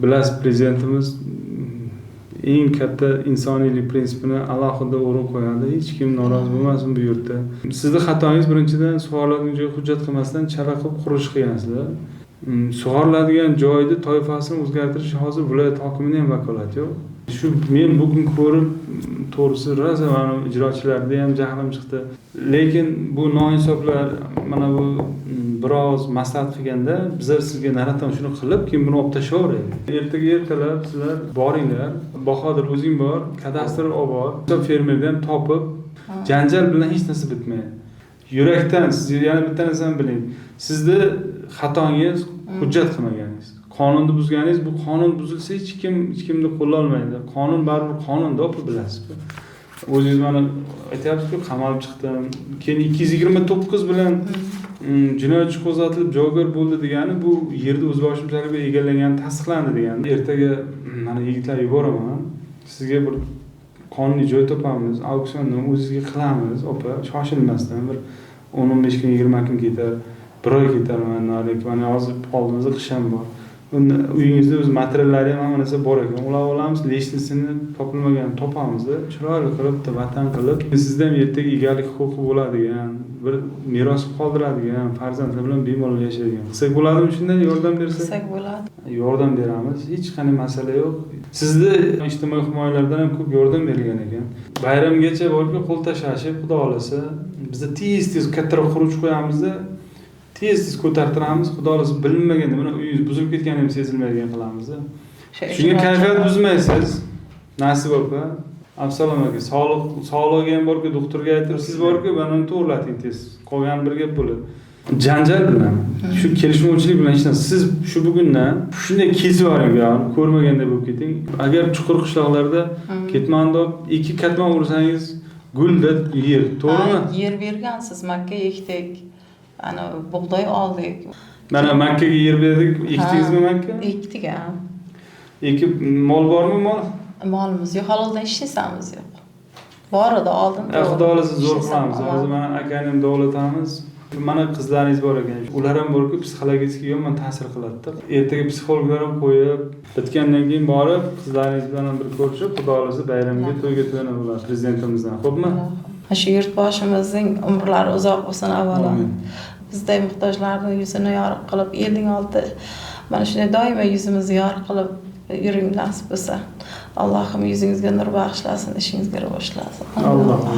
Bilasiz, prezidentimiz eng katta insoniylik prinsipini alohida o'rin qo'yadi. Hech kim norozi bo'lmasin bu yurtda. Sizni xatoyingiz birinchidan sug'oriladigan joyga hujjat qilmasdan chala qilib qurilish qilgansizlar. Sug'oriladigan joyni toifasini o'zgartirish hozir viloyat hokimini ham vakolati yo'q. Shu men bugun ko'rib, to'g'risi rosa mana ijrochilarda ham jahlim chiqdi. Lekin bu noinsoflar mana bu biroz maslahat qilganda bizlar sizga naratdan shuni qilib, keyin buni olib tashlayveraylik. Ertaga ertalab sizlar boringlar, Bahodir o'zing bor, kadastr olib bor, fermerni ham topib, janjal bilan hech narsa bitmaydi. Yurakdan siz yana bitta narsani biling. Sizni xatongiz hujjat qilmaganingiz. Qonunni buzganingiz, bu qonun buzilsa hech kim hech kimni qo'llolmaydi. Qonun baribir qonun-da, opa, bilasiz. O'zingiz mana aytyapsiz-ku, qamalib chiqdim. Keyin 229 bilan jinoyat ishi qo'zg'atilib javobgar bo'ldi degani bu yerni o'zboshimchalik bilan egallagani tasdiqlandi degani. Ertaga mana yigitlar yuboraman. Sizga bir qonuniy joy topamiz, auksionni o'zizga qilamiz, opa, shoshilmasdan bir 10-15 kun, 20 kun ketar, bir oy ketar mana narigi. Mana hozir oldimizda qish ham bor. Unda uyingizda o'z materiallari ham, hamma narsa bor ekan. Ular olamiz, лишний sini topilmagan topamizda, chiroyli qilib, bitta vatan qilib, sizda ham ertaga egalik huquqi bo'ladigan, bir meros qoldiradigan, farzandlar bilan bemalol yashaydigan. Qilsak bo'ladimi shunday, yordam bersak? Qilsak bo'ladi. Yordam beramiz, hech qanday masala yo'q. Sizni ijtimoiy himoyalardan ham ko'p yordam berilgan ekan. Bayramgacha borku qo'l tashlashib, xudo xohlasa, biza tez tez kattaroq quruvchi qo'yamizda, tez tez ko'tartiramiz, xudo xohlasa, bilinmaganda mana uyingiz buzilib ketgani ham sezilmaydigan qilamizda. O'sha Shunga ijrochi- kayfiyat buzmaysiz, Nasib opa. Absalom aka, sog'liq sog'lig'i ham borku, doktorga aytib, siz borku, mana uni to'g'irlating tez. Qolgani bir gap bo'ladi. Janjal bilan, shu kelishmovchilik bilan hech narsa. Siz shu bugundan shunday kesib yuboring bu yog'ini, ko'rmaganday bo'lib keting. Agar chuqur qishloqlarda ketmonni olib, ikki katman ursangiz gulda yer, to'g'rimi? Ha, yer bergansiz, makka ekdik. Ana bug'doy oldik. Mana makkaga yer berdik, ekdingizmi makka? Ekdik, ha. Ekib mol bormi, mol? Molimiz yo'q, haloldan hech narsamiz yo'q. Bor edi oldin. Xudo xohlasa zo'r Hech narsam qilamiz. Hozir olmadim. mana akani ham davlatamiz. Mana qizlaringiz bor ekan. Ular ham borku, psixologически yomon ta'sir qiladida. Ertaga psixologlar ham qo'yib, bitgandan keyin borib, qizlaringiz bilan ham bir ko'rishib, xudo xohlasa bayramga to'yga to'yana bo'ladi prezidentimizdan. Xo'pmi? Mana shu yurtboshimizning umrlari uzoq bo'lsin avvalo. Amin. Bizday muhtojlarni yuzini yorug' qilib, elning oldida mana shunday doimo yuzimizni yorug' qilib yuring nasib bo'lsa. Allohim yuzingizga nur bag'ishlasin, ishingizga rivojlasin. Alloh.